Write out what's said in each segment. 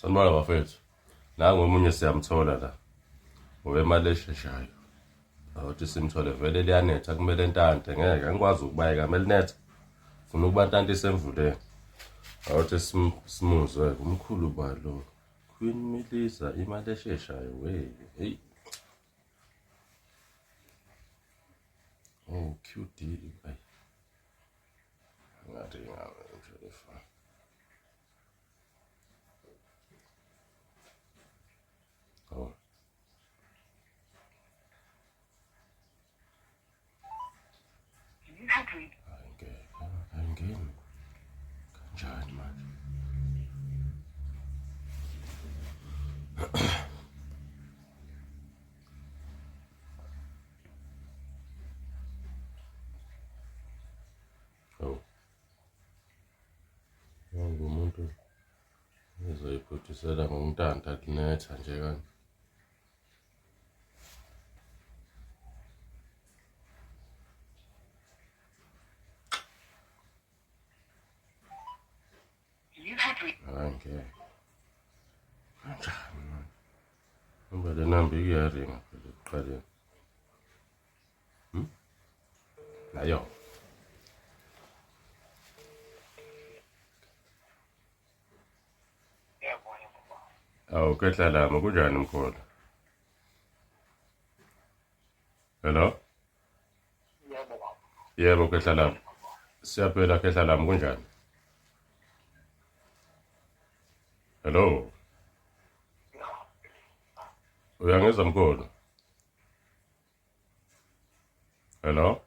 Sanibona bafethu. Nangu omunye siyamthola la. Owemali esheshayo. Awuthi simthole vele liyanetha kumele ntante ngeke angikwazi ukubayeka kumele netha. Funa ukuba ntantise emvuleni. Awuthi simuzwe umkhulu balo. Queen Miliza imali esheshayo we. Hey. Oh QD ay. Ngathi ngabe nje ifana. Oh. Ayingeni. Kanjani manje? Oh. Ngumuntu ezoyiphuthisela ngomntanta kunetha nje kanje. Hayi ngeke. Kanjani manje? Ngoba le namba iyaringa phela ekuqaleni. Hmm? Nayo. Awu kehla lami kunjani mkhulu? Hello? Yebo baba. Yebo kehla lami. Siyaphela kehla lami kunjani? Hello? Uyangizwa mkhulu? Hello?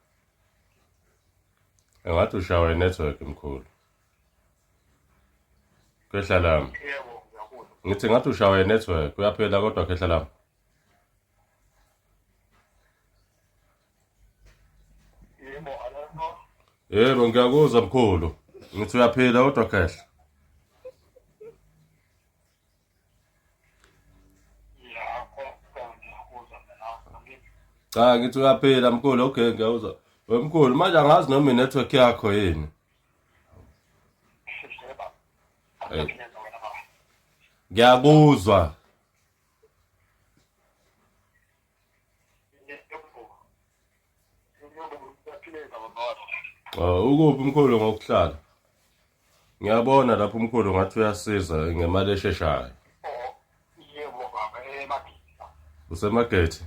Engathi ushawa i-network mkhulu. Khehla lami. Yebo, ngiyakuzwa. Ngithi ngathi ushawa i-network uyaphela kodwa khehla lami. Yebo, alokho. Yebo ngiyakuzwa mkhulu. Ngithi uyaphila kodwa khehla. Cha ngithi uyaphila mkhulu okay ngiyawuzwa. Wemkhulu manje angazi noma i-network yakho yini. Ngiyakuzwa. Oh, ukuphi umkhulu ngokuhlala? Ngiyabona lapho umkhulu ngathi uyasiza ngemali esheshayo. Yebo baba, emagethi. Usemagethi?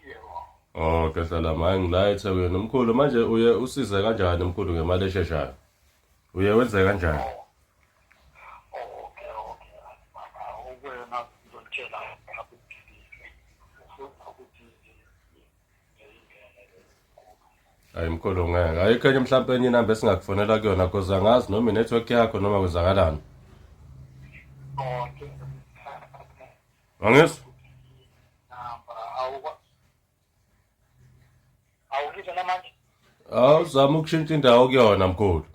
Yebo. Oh, kehlala manje ngila eThekwini. Umkhulu manje uye usize kanjani umkhulu ngemali esheshayo? Uye wenze kanjani? Okay, okay. Baba, ukwena ngizokutshela lapho ufuna ukuthi Hayi mkhulu ngeke. Ayikho enye mhlawumbe enye inamba esingakufonela kuyona cause angazi noma i-network yakho noma kwenzakalani. Angizwa? Awukizwa namanje? Awuzama ukushintsha indawo kuyona mkhulu.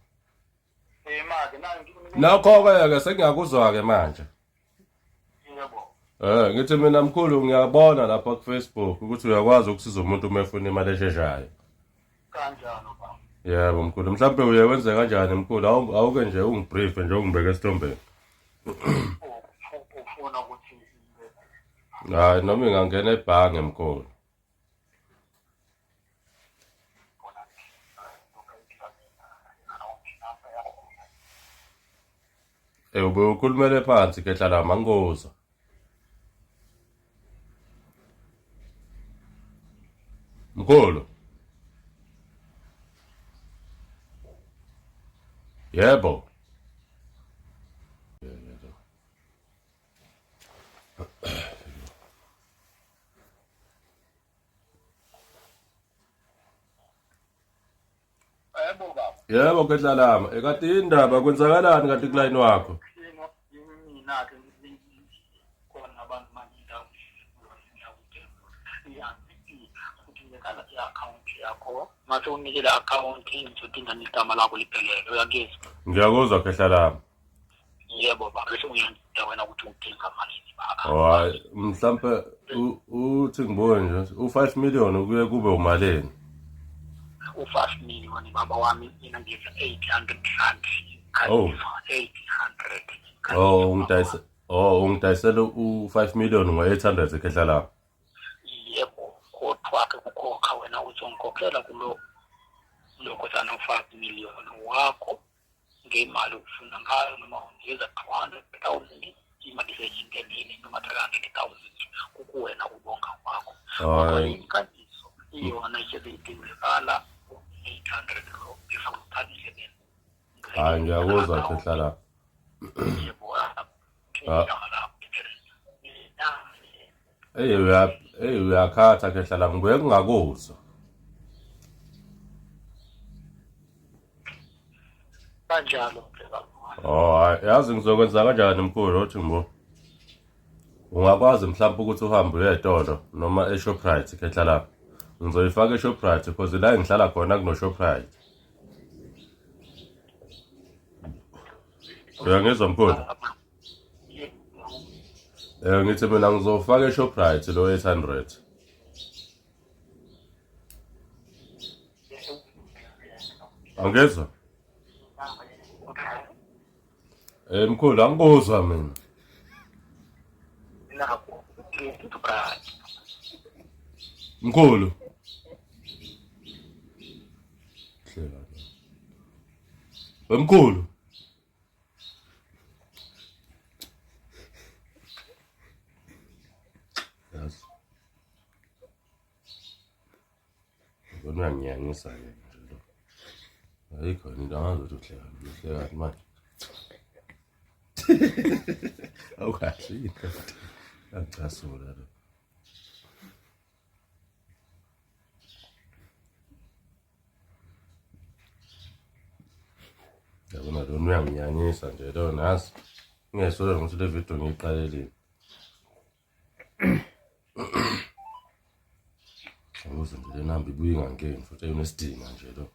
Imali nangi Nakho-ke ke sengiyakuzwa-ke manje. Yebo. Eh ngithi mina mkhulu ngiyabona lapha ku Facebook ukuthi uyakwazi ukusiza umuntu uma efuna imali esheshayo. Kanjalo baba. Yebo mkhulu mhlawumbe uye wenze kanjani mkhulu awuke nje ungibrief nje ungibeke esithombeni. Ufuna ukuthi Hayi noma ingangena ebhange mkhulu. Eh ube ukhulumele phansi kehla la mangikuzwa. Mkhulu. Yebo. Yebo baba. Yebo kehla lami. Ekade indaba kwenzakalani kanti kulayini wakho? Mina ke khona abantu manje indawo ngiyakudinga i-akhawunti yakho mase unikele i-akhawunti ngizodinga negama lakho liphelele uyakizwa Ngiyakuzwa khehla lami. Yebo baba, bese uyangida wena ukuthi udinga malini baba. Hayi, mhlampe uthi ngibone nje u5 million kuye kube umalini? U5 million baba wami mina ngiza 800 rand. Oh. 800. Oh, ungidayisa. Oh, ungidayisela u-5 million ngo-800 ekhehla lami. Yebo, kodwa-ke kukhokha wena uzongikhokhela kulo lokhuzana u-5 million wakho ngemali ofuna ngayo, noma unginikeza 200,000 imali seyingenile, noma 300,000, kukuwena ubonga kwakho. Kodwa Hayi. inkanyiso iyona ihlezi idingekala u-800 lo before uthathe mina. Hayi, ngiyakuzwa khehla lami. Yebo. Ah. Ey uya ey uyakhatha khehla lami, ngibuye ngingakuzwa. Kanjalo ke baba. Oh, hayi, yazi ngizokwenza kanjani mkhulu othi ngibo. Ungakwazi mhlawumbe ukuthi uhambe uye etolo noma eShoprite khehla lami. Ngizoyifaka eShoprite because la engihlala khona kuno Shoprite. Uyangizwa mkhulu? Ngithi mina ngizofaka eShoprite lo 800. Angizwa? Mkhulu angikuzwa mina. Nakho ngithi Mkhulu. Hleka. Mkhulu. Yazi. Yabona uyangiyangisa-ke nje lo. Ayikho into angazi ukuthi uhleka uhlekani manje. Awukahle yini kanti? Angicasula lo. Yabona lona uyanginyanyisa nje lo nazi. Ngingesola ngokuthi le video ngiyiqalelile. Awuze nje le namba ibuye ingangeni futhi ayunesidina nje lo.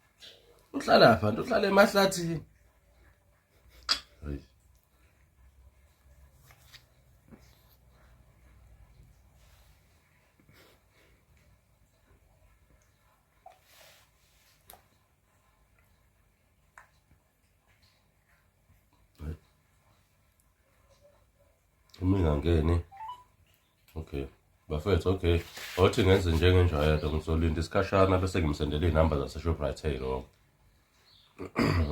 Uhlala pha nto uhlala emahlathini. Hayi. Uma ingangeni. Okay. Bafethu okay. Othi ngenze njengenjwayelo ngizolinda isikhashana bese ngimsendela iy'namba zase-Shoprite ey'wrong.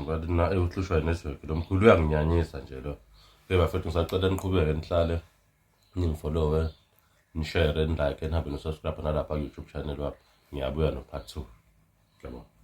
But na uhlushwa i-network lo mkhulu uyanginyanyisa nje lo. Okay bafethu ngisacela niqhubeke nihlale ningifollowe nishare nilike nihambe nisubscribe nalapha ku-YouTube channel wami. Ngiyabuya no part 2. Ngiyabonga.